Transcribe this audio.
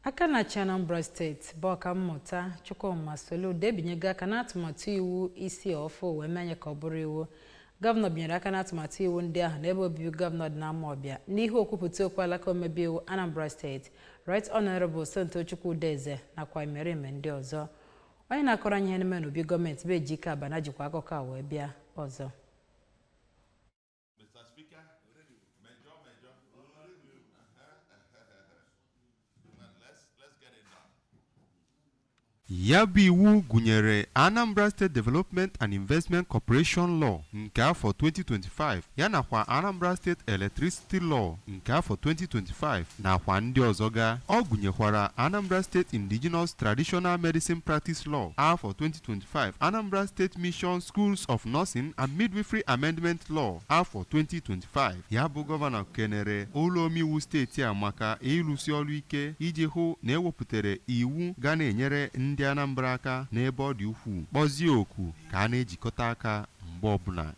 Aka na-achị Anambra Steeti bụ Ọkammụta Chukwuma Soludo ebinyego aka n'atụmatụ iwu isi ọfụ wee menye ka ọ bụrụ iwu. Gọvanọ binyere aka n'atụmatụ iwu ndị ahụ n'ebe obibi gọvanọ dị n'Amawbịa n'ihu okwupụta okwu alaka omebe iwu Anambra Steeti, Right Honorable Somtochukwu Udeze, nakwa imerime ndị ọzọ. Onye na-akọrọ anyị ihe n'ime n'obi gọọmenti bụ Ejike Abana jikwa akụkọ a wee bịa ọzọ. Mr. Speaker, Major, Major. Well, let's get it done. Ya bụ iwu gụnyere Anambra State Development and Investment Corporation Law nke afọ 2025, ya nakwa Anambra State Electricity Law nke afọ 2025, nakwa ndị ọzọ ga. Ọ gụnyekwara Anambra State Indigenous Traditional Medicine Practice Law afọ 2025, Anambra State Mission Schools of Nursing and Midwifery Amendment Law afọ 2025. Ya bụ gọvanọ kenere ụlọ omeiwu steeti a maka ịrụsi ọrụ ike iji hụ na ewepụtara iwu ga na-enyere ndị Anambra aka n'ebe ọ dị ukwuu, kpọzie oku ka a na-ejikọta aka mgbe ọbụla.